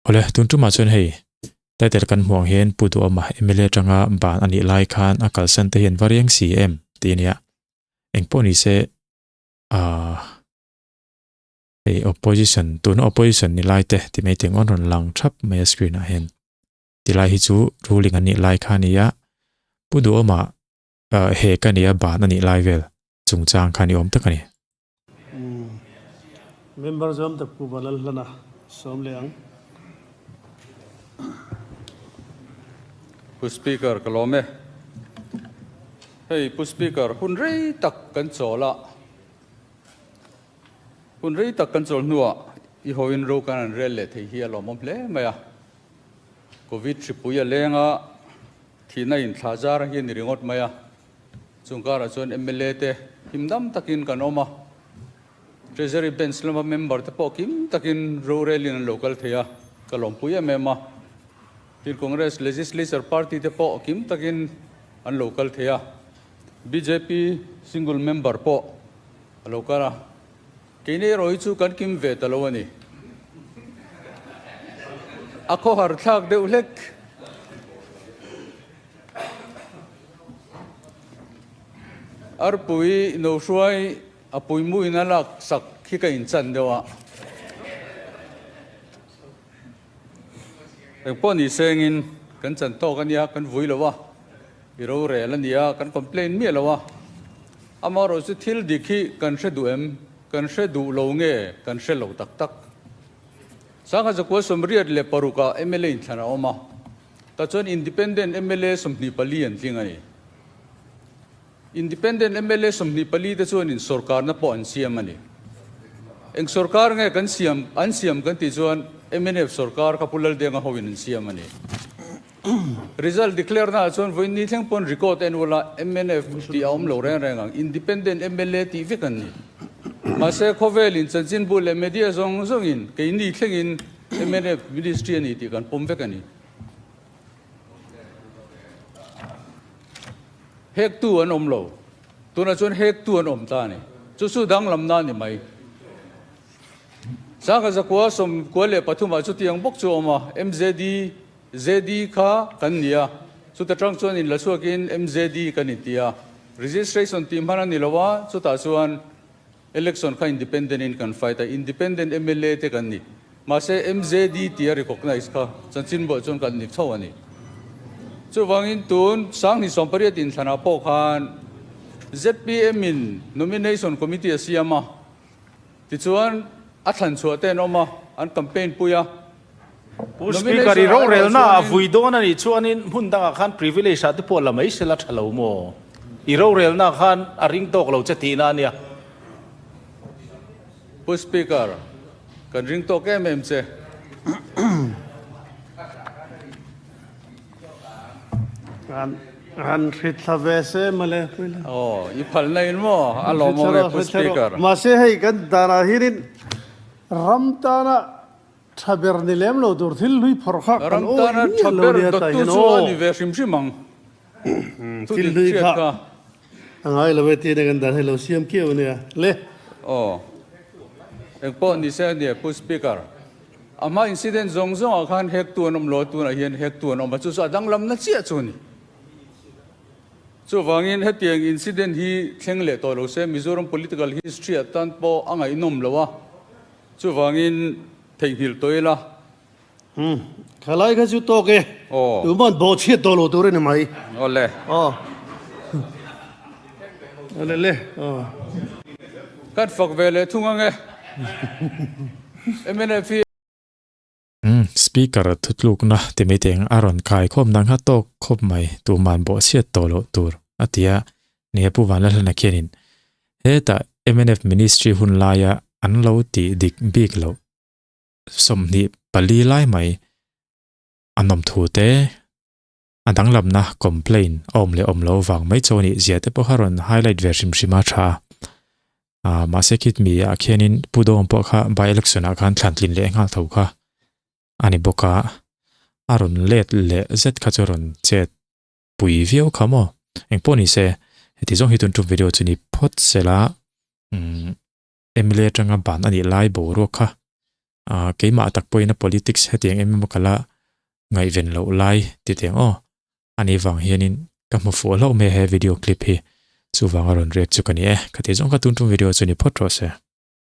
Awle, tun tumah chuan hei, title kan hmuh ang hian Pu Duhawma mla atanga ban a nih lai khan a kalsan te hi an va riang si em tih a nia. Engpawh ni se, aah hei opposition, tuna opposition ni lai te ti mai teng awn rawn lang thap mai a screen ah hian. Tilai hi chu ruling an nih lai kha a ni a, Pu Duhawma he ka nia ban a nih lai vel chungchang kha ni awm tak a ni. Member zawm tak Pu Vanlalhlana sawm leh ang. Pu Speaker ka lawm e. Hei Pu Speaker hun rei tak kan chawl a, hun rei tak kan chawl hnuah i hoin ro kan han rel leh thei hi a lawmawm hle mai a. Covid hripui a leng a, thihna inthlah zar hi a ni ringawt mai a. Chung karah chuan mla te him dam takin kan awm a, Treasury Bench lama member te pawh kim takin rorelin an lo kal thei a, ka lawmpui em em a. Tin, Congress Legislature Party te pawh kim takin an lo kal thei a, bjp single member pawh a lo kal a. Keini erawh hi chu kan kim ve ta lo a ni. A khawhar thlak deuh hlek. Arpui no hruai a puimuin a lak sak khi ka inchan deuh a. Engpawh ni sengin kan chan tawk a nia, kan vui lo a, i rorel a nia, kan complain miah lo a. Amaherawh chu thil dik hi kan hre duh em? Kan hre duh lo nge kan hre lo tak tak? Sangha zakua 86 ah mla inthlan a awm a, tah chuan Independent mla 24 an tling a ni. Independent mla 24 te chuanin sorkarna pawh an siam a ni. Eng sorkar nge kan siam an siam kan tih chuan mnf sorkar kha Pu Laldenga hoin an siam a ni. Result declare naah chuan vawiin ni thleng pawn record en ula mnf tih a awm lo reng reng ang. Independent mla tih vek an ni. Mahse khawvelin chanchinbu leh media zawng zawngin keini thlengin mnf ministry a ni tih kan pawm vek a ni. Hektu an awm lo. Tunah chuan hektu an awm ta a ni. Chu chu danglamna a ni mai. Sangha zakua 93 ah chutiang bawk chu a awm a, MZD, ZD kha kan ni a, chuta tang chuan inla chhuakin MZD kan inti a. Registration tih hman a ni lo a, chutah chuan election kha independent in kan fight a, independent mla te kan ni. Mahse MZD tia recognise kha chanchinbuah chuan kan ni tho a ni. Chuvangin tun 2018 inthlanah pawh khan zpm in nomination committee a siam a, Tichuan, a thlan chhuah te an awm a, an campaign pui a. Pu Speaker, i rorelna ah vui dawn a nih chuanin hmun dangah khan privilege ah te pawh la mai sela tha lo maw? I rorelna khan a ring tawk lo che tihna a nia. Pu Speaker, kan ring tawk em em che. Han hrit thla ve se mawle puila. Aw, i phalna in maw? A lawmawm e Pu Speaker. Mahse hei kan danah hianin ram tana tha ber ni lem lo tur thil hlui phawrh kha kan Ram tana awi tha miah lo ber nia tah dawttu hian chu a aw. ni ve hrim hrim ang. Thu Thil dik hlui hriat kha kha. a ngai lo e tiin kan dan hei lo siam kiau ania le. Aw. Engpawh ni se ania Pu Speaker. A hma incident zawng zawngah khan hektu an awm lo a, tunah hian hektu an awm a, chu chu a danglamna chiah chu a ni. Chuvangin hetiang incident hi thleng leh tawh lo se Mizoram political history ah tan pawh a ngaihnawm lo a, chuvangin theihnghilh tawh ila. Umm, khalai kha chu tawk e. Aw. Tuman bawhchhiat tawh lo tur a ni mai. Aw le. Aw. Aw le le. Aw. Kan fak ve leh thung ang e. Mnf hi. Umm, Speaker thutlukna ti mai teng a rawn kai khawp nang kha tawk khawp mai, tuman bawhchhiat tawh loh tur a ti a, nia Pu Vanlalhlana khianin hetah mnf Ministry hun laia an lo tih dik bik loh 24 lai mai a nawm thu te a danglamna complain a awm leh awm lo vang mai chu a nih zia te pawh kha rawn highlight ve hrim hrim a tha a mahse khit mi ah khianin Pu Dawng pawh kha by election ah khan thlan tlin leh nghal tho kha a ni bawk a a rawn let leh zet kha chu rawn chet pui viau kha maw engpawh ni se heti zawng hi tun tum video chu ni phawt sela umm mla atanga ban a nih lai boruak kha. Ah keimah tak pawhin a politics hetiang em em a kala ngaihven loh lai ti teng aw. Ani vang hianin ka hmu fuh hlauh mai a he video clip hi. Chuvanga rawn react chu ka ni e. Khati zawng kha tun tum video chu ni phawt rawh se.